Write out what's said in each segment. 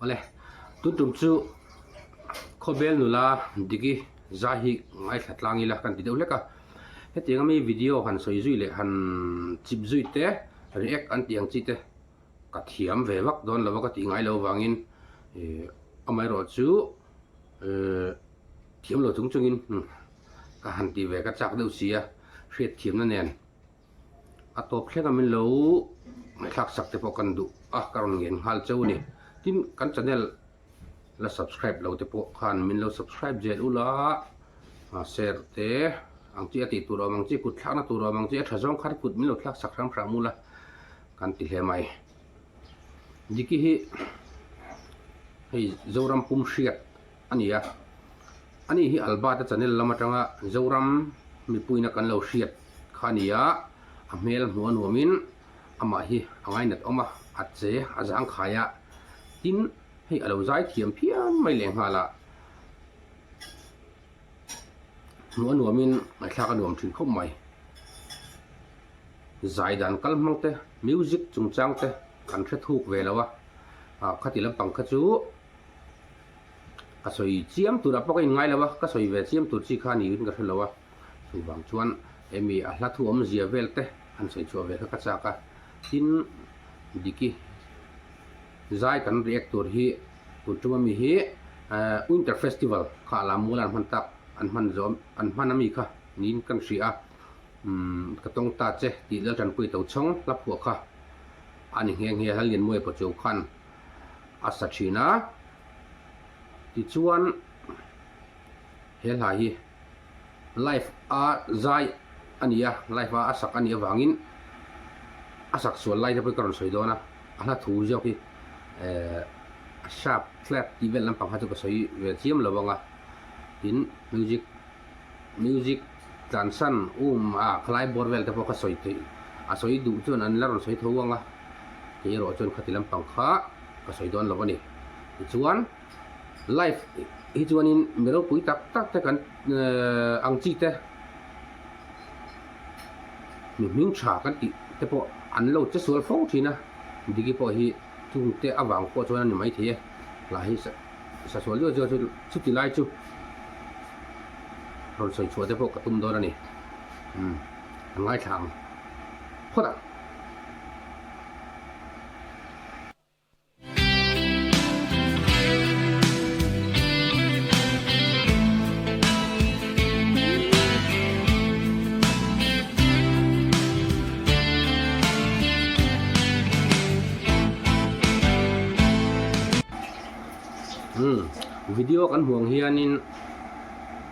Awle, tun tum chu khawbel nula Diki zai hi ngaithla tlang ila kan ti deuh hlek a. Hetiang ami video han sawi zui leh han chip zui te, react an tih ang chi te ka thiam ve vak dawn lo a ka tih ngai lo avangin ih amaherawh chu ih thiam lo chung chungin ka han tih ve ka chak deuh si a, hriatthiamna nen. A tawp thleng a min lo ngaihthlak sak te pawh kan duh a, ka rawn ngen nghal cheu a ni. Tin, kan channel la subscribe lo te pawh khan min lo subscribe zel ula, share te ang chi a tih tur a awm ang chi, kut thlakna tur a awm ang chi, a tha zawng khan kut min lo thlak sak hram hram ula kan ti hle mai. Diki hi hei Zoram pum hriat a ni a. Ani hi Albert-a channel lam atanga Zoram mipuina kan lo hriat kha a ni a, a hmel hmuh a nuamin amah hi a ngainat awm a, a che a zangkhai a, tin hei a lo zai thiam phian mai lehnghal a, hmuh a nuamin ngaihthlak a nuam thin khawp mai. Zai dan kal hmang te, music chungchang te kan hre thuk ve lo a, khati lampang kha chu. Ka sawi chiam turah pawh ka inngai lo a, ka sawi ve chiam tur chi kha niin ka hre lo a, chuvang chuan hemi a hla thu awmzia vel te han sawi chhuah ve kha ka chak a, tin Diki zai kan react tur hi tun tum ami hi Winter Festival kha a lam mual an hman tak an hman zawm an hman ami kha niin kan hria a, umm ka tawng ta che tih Laltanpuii Tochhawng hla phuah kha a ni nghe nghe a, Lallianmuia Pachuau khan a sa thin a, tichuan he hla hi live a zai a ni a, live a a sak a nih avangin a sak sual lai te pawh hi ka rawn sawi dawn a, a hla thu zawk hi eh a sharp flat tih vel lampang kha chu ka sawi ve chiam lo ang a, tin music Music tlansan um a khalai bawr vel te pawh kha sawi theih a sawi duh chuan an la rawn sawi tho ang a, kei erawh chuan khati lampang kha ka sawi dawn lo a ni. Tichuan live hi chuanin mi ropui tak tak te kan ang chi te mi hming tha kan tih te pawh an lo che sual fo thin a, Diki pawh hi chungte avang pawh chuan a ni maithei e, lah hi. Sa sual zeuh zeuh chu chuti lai chu rawn sawi chhuah te pawh ka tum dawn a ni. Umm kan ngaithla ang phawt ang. Umm video kan hmuh ang hianin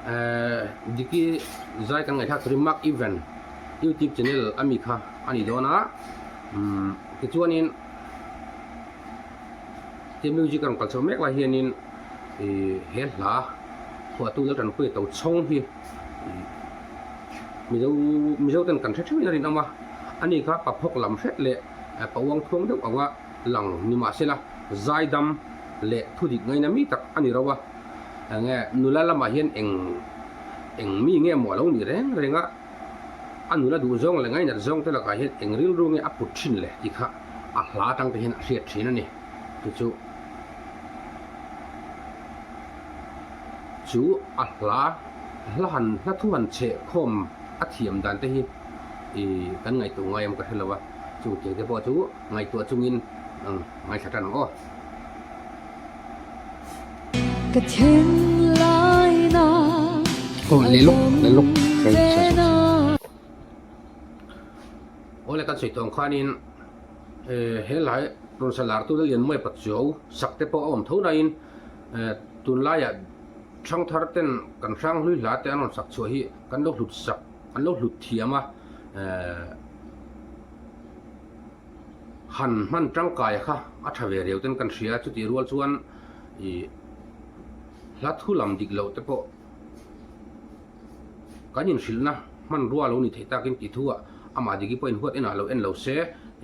ehh Diki zai kan ngaihthlak turin Mark Even youtube channel ami kha a ni dawn a umm tichuanin he music a rawn kal chho mek lai hianin ihh he hla phuahtu Laltanpuia Tochhawng hi ihh Mizo Mizo ten kan hre theuhin a rinawm a ani kha paphawk lam hret leh pa uang thuang deuh anga lang nimahsela zaidam leh thudik ngaina mi tak a ni ro a, enge nula lamah hian eng eng mi nge maw a lo nih reng reng a, a nula duh zawng leh ngainat zawng te lakah hian eng rilru nge a put thin le tih kha a hla atang te hian a hriat thin a ni. Chu chu chu a hla hla han hla thu han chheh khawm a thiam dan te hi ih kan ngaihtuah ngai em ka hre lo a, chung tiang te pawh chu Ngaihtuah chungin ngaithla tan ang aw. Ka thinlaina Aw leh lawk leh lawk Aw le kan sawi tawng khanin he lai rawn sa lar tu Lallianmawia Pachuau sak te pawh a awm tho nain tunlaiah thangthar ten kan hranghlui hla te an rawn sak chhuah hi kan lo hlut sak an lo hlut thiam a. Han hman tangkai kha a tha ve riau ten kan hria chutih rual chuan ih hla thu lam dik loh te pawh kan inhrilhna hmanrua lo ni theih takin tih thu ah amah diki pawhin huat enah lo en lo se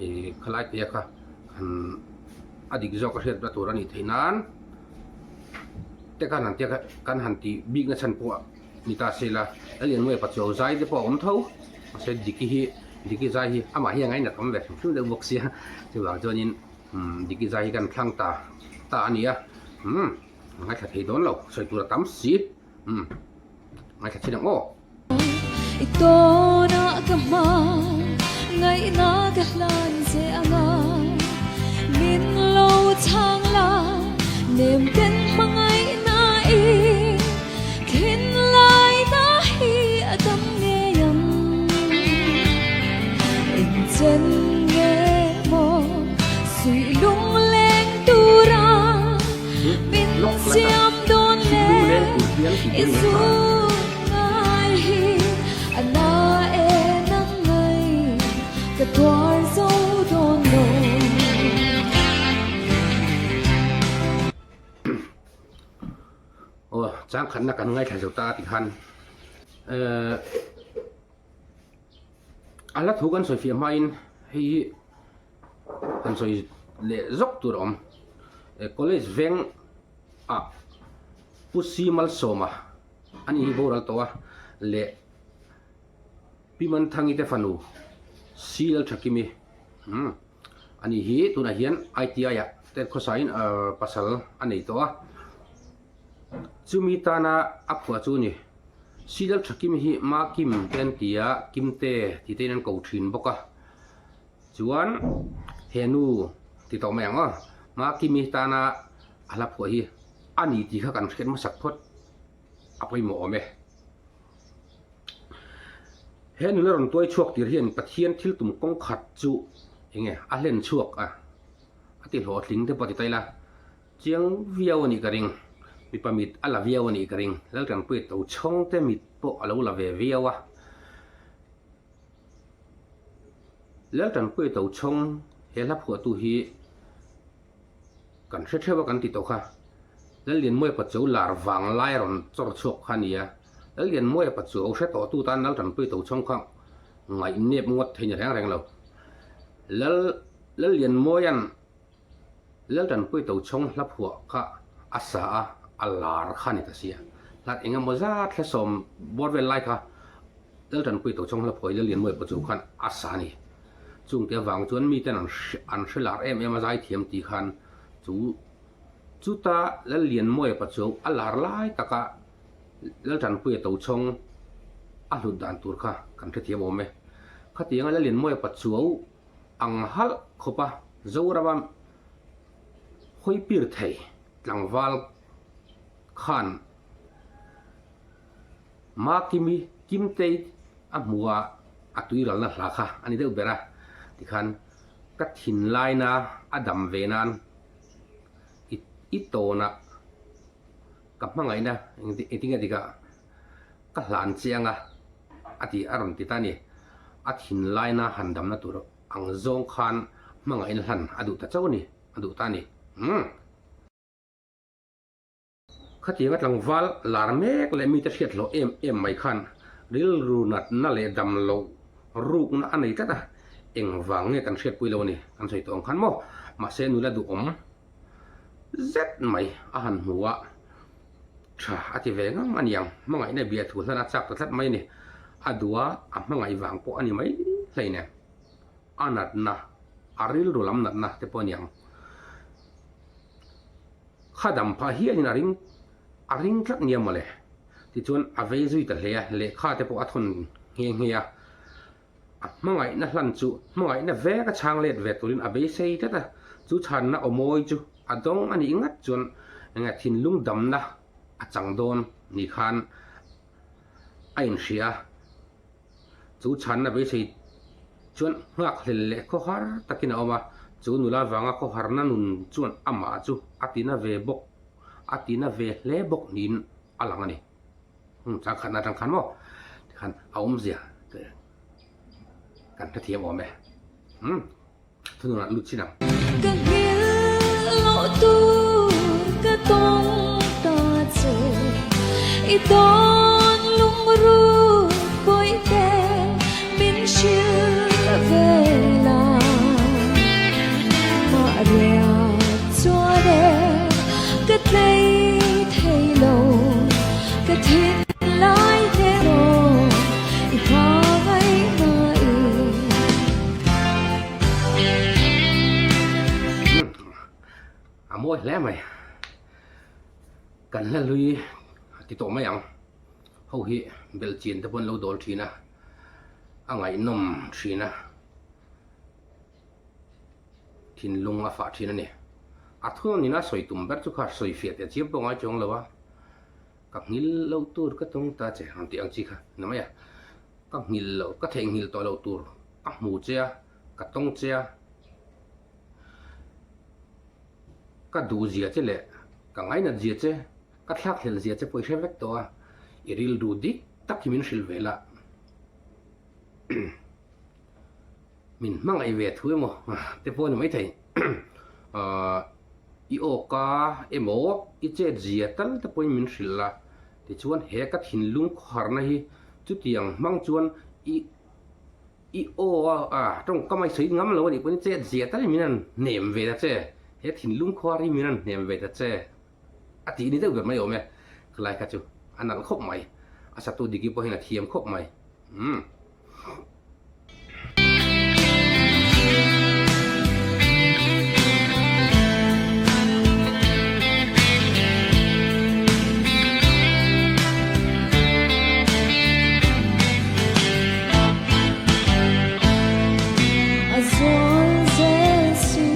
ih khalai te kha han a dik zawk a hriatna tur a nih theih nan te khan han tia kan han tih bikna chhan pawh Ni ta se la, Lallianmawia Pachuau zai te pawh a awm tho. Mahse Diki hi, Diki zai hi amah hi a ngainat awm ve hrim hrim deuh bawk sia. Chuvang chuanin Diki zai hi kan thlang ta. ta a ni a, umm ngaithla thei dawn lo, sawi tur a tam si, umm ngaithla chin ang aw. I tawnah ka hma ngaihna ka hlan che anga, min lo chhang la nem ten hmangaihna i thinlaina hi a dam ngei ang. Engchen nge maw suih lungleng tura min siam dawn le i zun ngai hi a na e nang ngai ka tuar zo dawn lo. Aw changkhatna kan ngaithla zo ta tikhan eh A hla thu kan sawi fiah hmain hei hi han sawi leh zawk tur a awm. College veng ah Pu Si Malsawma a ni hi boral tawh a leh Pi Manthangi te fanu Si Lalthakimi umm a ni hi tunah hian ITI ah te khawsain pasal a nei tawh a. Chumi tana a phuah chu a ni. Sidal Thakim hi Ma Kim te an ti a, Kimte tih te in an ko thin bawk a. Chuan he nu ti tawh mai ang aw, Ma Kimi tana a hla phuah hi a ni tih kha kan hriat hmasak phawt a pawimawh awm e. He nula rawn tuai chhuak tir hian Pathian thil tum kawng khat chu enge a hlen chhuak a, a ti hlawhtling te pawh ti ta ila. Chiang viau a nih ka ring. Mipa mit a la viau a nih ka ring. Laltanpuia Tochhawng te mit pawh a lo la ve viau a. Laltanpuia Tochhawng he hla phuahtu hi kan hre theuh a kan ti tawh kha. Lallianmawia Pachuau lar vang lai a rawn chawr chhuak kha a ni a. Lallianmawia Pachuau hre tawhtu tan Laltanpuia Tochhawng kha ngaihnep ngawt thei ni reng reng lo. Lal Lallianmawia'n Laltanpui Tochhawng hla phuah kha a sa a, a lar kha a ni ta sia. Hla eng emaw zat hla sawm bawr vel lai kha Laltanpui Tochhawng hla phuah hi Lallianmawia pawh chu khan a sa a ni. Chungte avang chuan miten an an hre lar em em a zaithiam tih khan chu chuta Lallianmawia Pachuau a lar lai taka Laltanpuia Tochhawng a hlut dan tur kha kan hrethiam awm e. Khatianga Lallianmawia Pachuau ang halh khawp a, Zorama hawi pir thei tlangval khan Makimi Kimtei a hmu a, a tuiralna hla kha a ni deuh ber a, tikhan ka thinlaina a dam ve nan i tawnah ka hmangaihna engtin nge tikah Ka hlan chiang a, a ti a rawn ti ta a ni. A thinlaina han damna tur ang zawng khan hmangaihna hlan a duh ta chauh a ni, a duh ta a ni. Umm. Khatianga tlangval lar mek leh mite hriat hlawh em em mai khan rilru natna leh dam loh rukna a nei tlat a, engvang nge kan hriatpui lo a ni, kan sawi tawh ang khan maw? Mahse nula duhawm zet mai a han hmu a. Tha a ti ve ngang a niang, hmangaihna bia thu hlan a chak ta tlat mai a ni. A duh a, a hmangaih vang pawh a ni mai hleinem. A natna, a rilru lam natna te pawh a niang. Kha dam phah hianin a ring, a ring tlat nia mawle. Tichuan a vei zui ta hle a, lehkha te pawh a thawn nghe nghe a. A hmangaihna hlan chu hmangaihna vek a chhang let ve turin a beisei tlat a, chu chhanna aw mawi chu a dawng a nih ngat chuan enge thinlung damna a chang dawn ni khan a inhria a. Chu chhanna beisei chuan nghakhlel leh khawhar takin a awm a, chu nula vanga khawharna nun chuan amah chu a tina ve bawk, a tina ve hle bawk niin a lang a ni. Chang khatna atang khan maw tikhan a awmzia kan hrethiam awm e. Thununah lut chin ang. Ka nghil loh tur ka tawng ta che i tawn lungrut bawihte min hrilh ve la mah riat chuan e ka tlei thei lo ka thinlai te maw i hma ngaih ngai. A mawi hle mai. Kan hla hlui ti tawh mai ang. Ho hi belhchian te pawh an lo dawl thin a, a ngaihnawm thin a, thinlung a fah thin a ni. A thunawn ina sawi tum ber chu kha sawi fiah teh chiam pawh ngai chuang lo a, ka nghil loh tur ka tawng ta che ang tih ang chi kha ni mai a. Ka nghil loh, ka theihnghilh tawh loh tur ka hmu che a, ka tawng che a. Ka duh zia che leh ka ngainat zia che, ka thlakhlelh zia che pawh i hre vek tawh a, i rilru dik tak hi min hrilh ve la. Min hmangaih ve thu emaw te pawh a ni maithei. I awka emaw i chet zia tal te pawhin min hrilh la, tichuan he ka thinlung khawharna hi chutiang hmang chuan i I aw a, a tawngkam a i sawi ngam lo a nih pawhin chet zia tal min han hnem ve ta che, he thinlung khuar hi min han hnem ve ta che a tih ni deuh ber mai awm e, khalai kha chu a nalh khawp mai, a satu Diki pawhin a thiam khawp mai. Umm. A zual zel si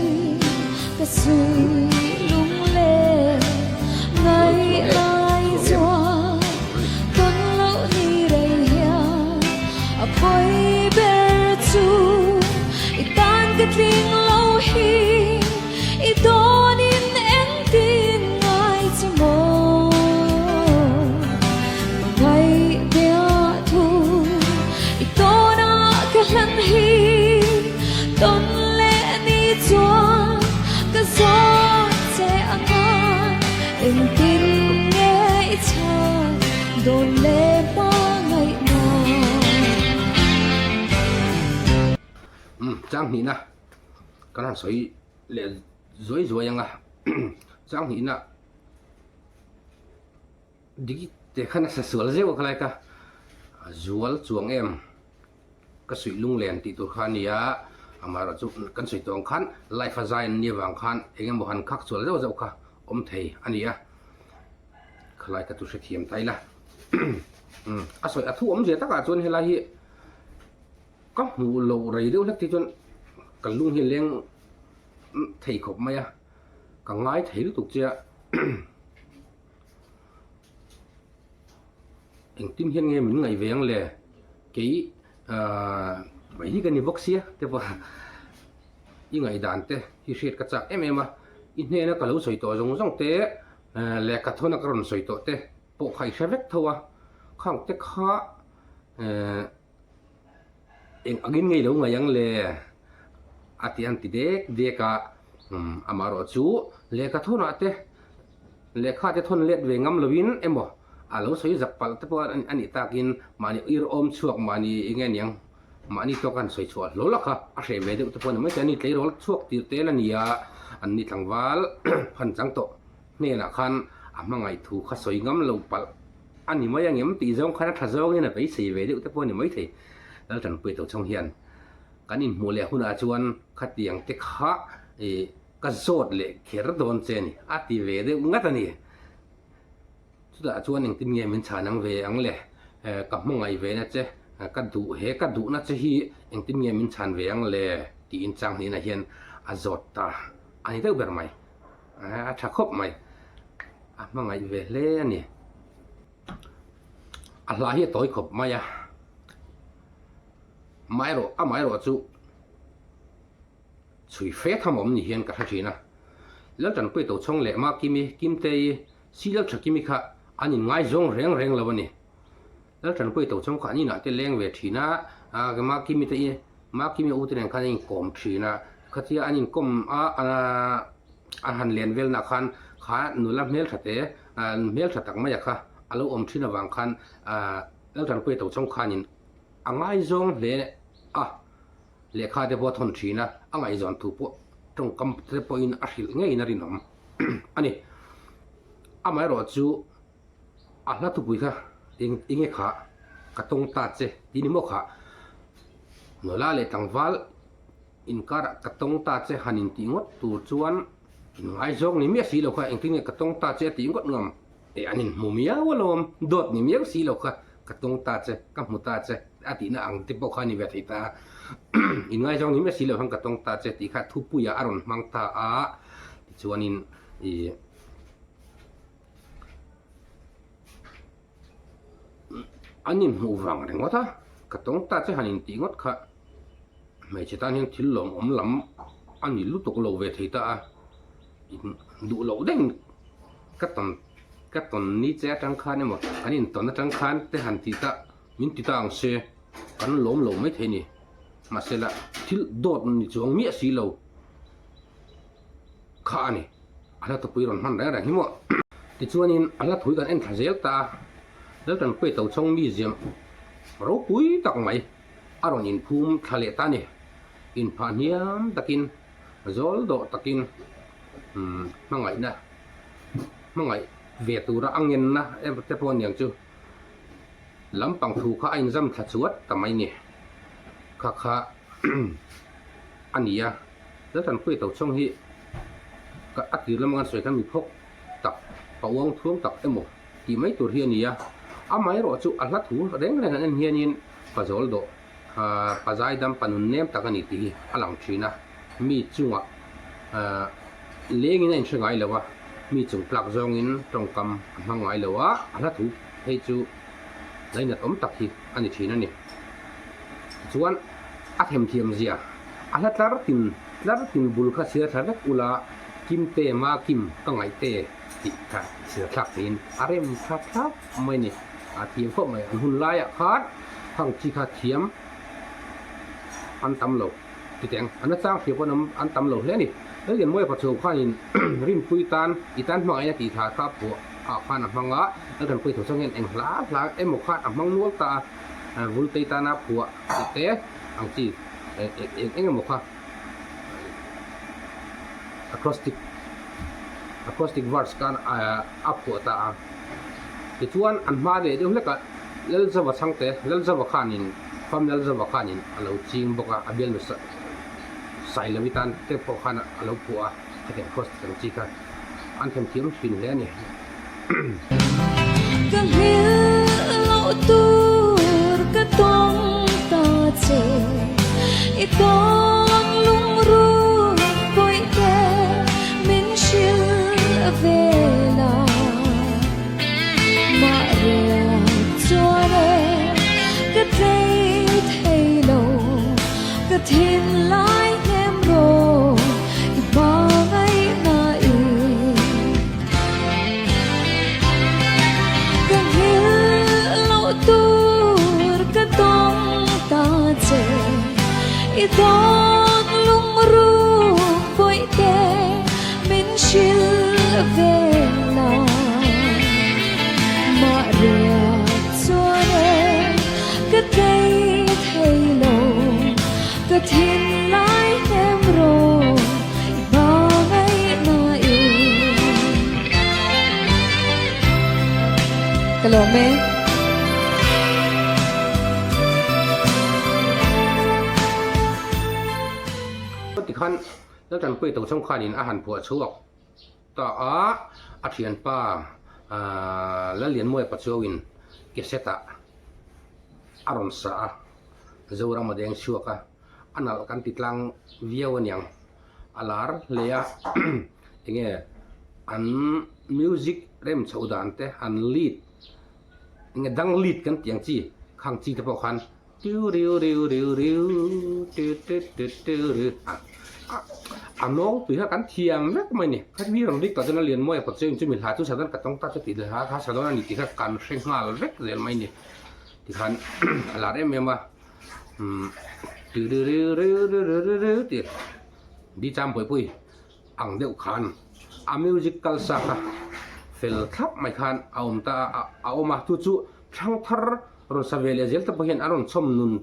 ka sui lung le ngaih lai chuan tawn loh ni rei hian a pawi ber chu i tan ka tling lo hi i dawnin engtin ngai che maw Ngaihbiah thu i tawnah ka hlan hi tawn leh ni chuan ka zawt che anga engtin nge i chhan dawn leh hma ngaihna. Umm chang hnihna kan han sawi leh zuai zuai anga chang hnihna Dik te khan a sa sual zeuh a khalai ka a zual chuang em ka suih lunglen tih tur kha a ni a, amaherawh chu kan sawi tawh ang khan life a zai an nih avang khan eng emaw han khak sual zeuh zeuh kha awm thei a ni a, khalai kha chu hrethiam ta ila a sawi a thu awmzia takah chuan helai hi ka hmuh loh rei deuh hlek te chuan ka lung hi a leng thei khawp mai a, ka ngai thei lutuk che a. Engtin hian nge min ngaih ve ang le? Kei ahh mai hi ka ni bawk sia te pawh i ngaihdan te hi hriat ka chak em em a, i hnena ka lo sawi tawh zawng zawng te lehkha thawna ka rawn sawi tawh te pawh kha i hre vek tho a, khang te kha ehh Eng angin ngei lo ngaih ang le? a ti an ti dek dek a, amaherawh chu lehkha thawnah te lehkha te thawn let ve ngam loin emaw a lo sawi zak palh te pawh a nih takin mahni irhawm chhuak mahni eng nge niang mahni tawk a han sawi chhuah hlawl a kha a hreh ve deuh te pawh a ni mai thei a ni tleirawl chhuak tir tel a ni a, an ni tlangval phan chang tawh hnenah khan a hmangaih thu kha sawi ngam lo palh. A ni mai angem tih zawng khan a tha zawngin a beisei ve deuh te pawh a ni maithei. Laltanpuia to chhung hian kan inhmuh leh hunah chuan khatiang te kha ih ka zawt leh kher dawn che a ni a ti ve deuh ngat a ni. Chutah chuan engtin nge min chhan ang ve ang le, ka hmangaih ve na che, ka duh he ka duhna che hi engtin nge min chhan ve ang le tiin chang hnenah hian a zawt ta a ni deuh ber mai. A tha khawp mai. A hmangaih ve hle a ni. A hla hi a tawi khawp mai a. Amaherawh amaherawh chu chhui fe tham awm ni hian ka hre thin a. Laltanpuia Tochhawng leh Makimi, Kimtei, Silal Thakimi kha an inngaizawng reng reng lo a ni. Laltanpuia Tochhawng kha an inah te leng ve thin a, Makimi te i Makimi u te nen khan an inkawm thin a, khatia an inkawm a a han len velna khan kha nula hmeltha te hmeltha tak maia kha a lo awm thin avang khan Laltanpuia Tochhawng khanin a ngaizawng hle a, lehkha te pawh a thawn thin a, a ngaihzawn thu pawh tawngkam te pawhin a hrilh ngeiin a rinawm a ni. Amaherawh chu A hla thupui kha eng enge kha ka tawng ta che tih ni maw kha nula leh tlangval inkarah ka tawng ta che han intih ngawt tur chuan. Inngaizawng ni miah si lo kha engtin nge ka tawng ta che a tih ngawt ngam? Eh an inhmu miau alawm, dawt ni miau si lo kha ka tawng ta che, ka hmu ta che a tihna ang te pawh kha a ni ve thei ta a. Inngaizawng ni miah si lo khan ka tawng ta che tih kha thupuiah a rawn hmang ta a, tichuanin ih. An inhmuh vang ringawt a, ka tawng ta che han intih ngawt kha hmeichhe tan hian thil lawmawm lam a ni lutuk lo ve thei ta a, duh loh daih ka tawn ka tawn ni che atang khan emaw kan intawn atang khan te han tih ta min ti ta ang se kan lawm lo mai thei a ni mahse la thil dawt ni chuang miah si lo. Kha a ni. A hla tupui rawn hman reng reng hi maw? Tichuanin a hla thui kan en thla zel ta a, Laltanpuia Tochhawng Museum ropui tak mai a rawn inphum thla leh ta a ni. Inphah hniam takin, zawl dawh takin hmangaihna, hmangaih ve tura a ngenna te pawh aniang chu lampang thu kha a inzam thla chuat ta mai ni. Kha kha a ni a. Laltanpuia Tochhawng hi ka a tir lama kan sawi khan mi phawk tak, pa uang thuang tak emaw tih mai tur hi a ni a. Amaherawh chu a hla thu reng reng an en hianin pa zawl dawh, pa zaidam, pa nun nem tak a ni tih hi a lang thin a. Mi chungah lengin a inhre ngai lo a, mi chung tlak zawngin tawngkam a hmang ngai lo a, a hla thu phei chu lainat awm tak hi a ni thin a ni. Tichuan a themthiam zia. A hla tlar tin tlar tin bul kha chhiar thla vek ula, Kimte ma Kim ka ngaih te tih kha chhiar thlak theiin a rem thlap thlap mai a ni. A thiam khawp mai. An hun laiah khan hang chi kha thiam an tam lo titeng. An nachang hria pawn an tam lo hle a ni. Lallianmawia Pachuau khanin Rinpui tan i tan hmangaihna tih thla kha phuah ah khan a hmang a, Laltanpuia Thochang hian eng hla hla emaw khan a hmang nual ta a, Vultei tana phuah tih te ang chi. Eng eng emaw kha acrostic acrostic verse khan a phuah ta a tichuan an hma leh deuh hlek a Lalzova chhangte Lalzova khanin fam Lalzova khanin a lo ching bawk a a bialnu Sailovi tan te pawh khan a lo phuah a hetiang acrostic ang chi kha an themthiam thin hle a ni. Ka hmel loh tur ka tawng ta che I tawn lungruk pawih te min hrilh ve la Mah riak chuan e ka tlei thei lo ka thinlai hnem rawh i hmangaihna i Ka nghil loh tur ka tawng ta che I dawn lungruk pawih te min hrilh ve la Mah riak chuan e ka tlei thei lo Ka thinlai hnem rawh i hmangaihna i. Ka lawm e. Tikhan Laltanpuia Tochhawng khanin a han phuah chhuak ta a, a thianpa Lallianmawia Pachuauin cassette ah a rawn sa a, Zoram a deng chhuak a, a nalh kan ti tlang viau aniang. A lar hle a, enge an music rem chhoh dan te, an lead enge dang lead kan tih ang chi khang chi te pawh khan tiu riu riu riu riu tu tu tu tu riu a a nawlpui kha kan thiam vek mai a ni. Kha mi rawn rik tah chuan a lian mawi a kawt chu chumi hla chu sadan ka tawng ta chu tih hla kha sadan a ni tih kha kan hre nghal vek zel mai a ni. Tikhan a lar em em a umm tiriririririririri tih di cham buaipui ang deuh khan a music kal sa kha fel thlap mai khan a awm ta a a awm a chu chu thangthar rawn sa ve leh zel te pawh hian a rawn chhawm nun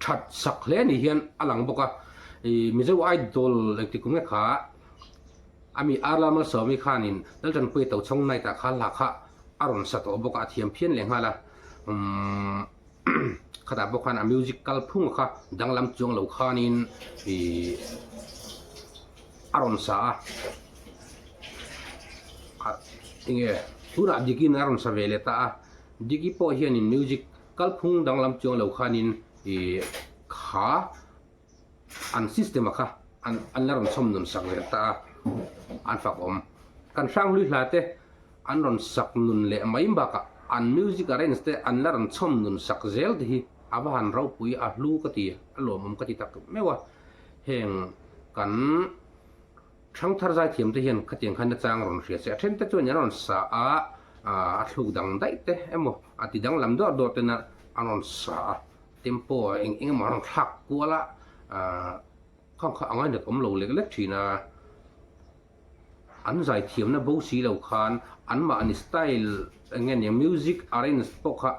that sak hle ni hian a lang bawk a ih Mizo Idol engti kum nge kha ami Arla Malsawmi khanin Laltanpuia Tochhawng night ah kha hla kha a rawn sa tawh bawk a a thiam phian leh nghal a umm khatah pawh khan a music kal phung kha danglam chuang lo khanin ih a rawn sa a. Enge tunah Dikin a rawn sa ve leh ta a, Diki pawh hianin music kalphung danglam chuang lo khanin ih kha an system a kha an an la rawn chhawm nun sak leh ta a, an fak awm. Kan Hranghlui hla te an rawn sak nun leh mai bakah an music arrange te an la rawn chhawm nun sak zel te hi a va han ropui a hlu ka ti a lawmawm ka ti tak meuh a, heng kan Thangthar zaithiam te hian khatiang khan nachang rawn hria se a then te chuan an rawn sa a, a thluk dang daih te emaw a ti danglam dawr dawr ten a an rawn sa a, tempo eng eng emaw an rawn thlak kual a, khang kha a ngainat awm lo lek lek thin a, an zaithiamna bo si lo khan anmahni style eng nge nia music arrange pawh kha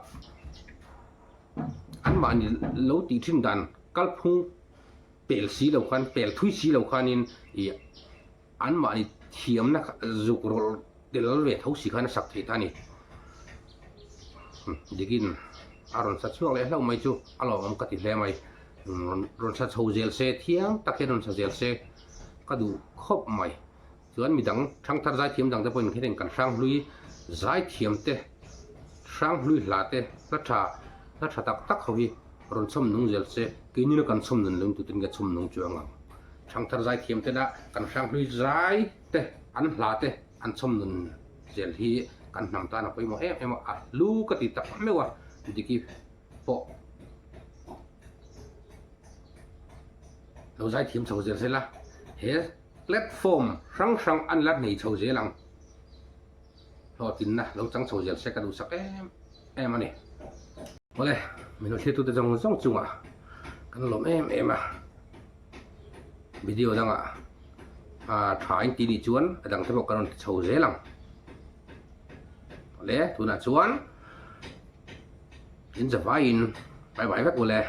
anmahni lo tih thin dan kalphung Pel si lo khan, pel thui si lo khanin ih anmahni thiamna kha zuk rawlh tel ve tho si khan a sak theih ta a ni. Dikin a rawn sa chhuak leh hlauh mai chu a lawmawm ka ti hle mai. Rawn rawn sa chho zel se, thiang tak hian rawn sa zel se ka duh khawp mai. Chuan midang thangthar zaithiam dangte pawhin hetiang kan hranghlui zaithiamte, hranghlui hlate hla tha hla tha tak tak ho hi rawn chhawm nung zel se, keinina kan chhawm nun lung tutin ka chhawm nung chuang ang. Thangthar zaithiamte lah kan hranghlui zaite an hlate an chhawm nun zel hi kan hnam tan a pawimawh em em a, a hlu ka ti tak meuh a, Diki pawh lo zaithiam chho zel sela he. Platform hrang hrang an la nei chho zel ang. Hlawhtlinna lo chang chho zel se ka duhsak em em a ni. Awle, min lo thlir tute zawng zawng chungah kan lawm em em a. Video dangah a tha in ti nih chuan a dang te pawh kan rawn ti chho zel ang. Awle, tunah chuan in zavaiin bye bye vek ule.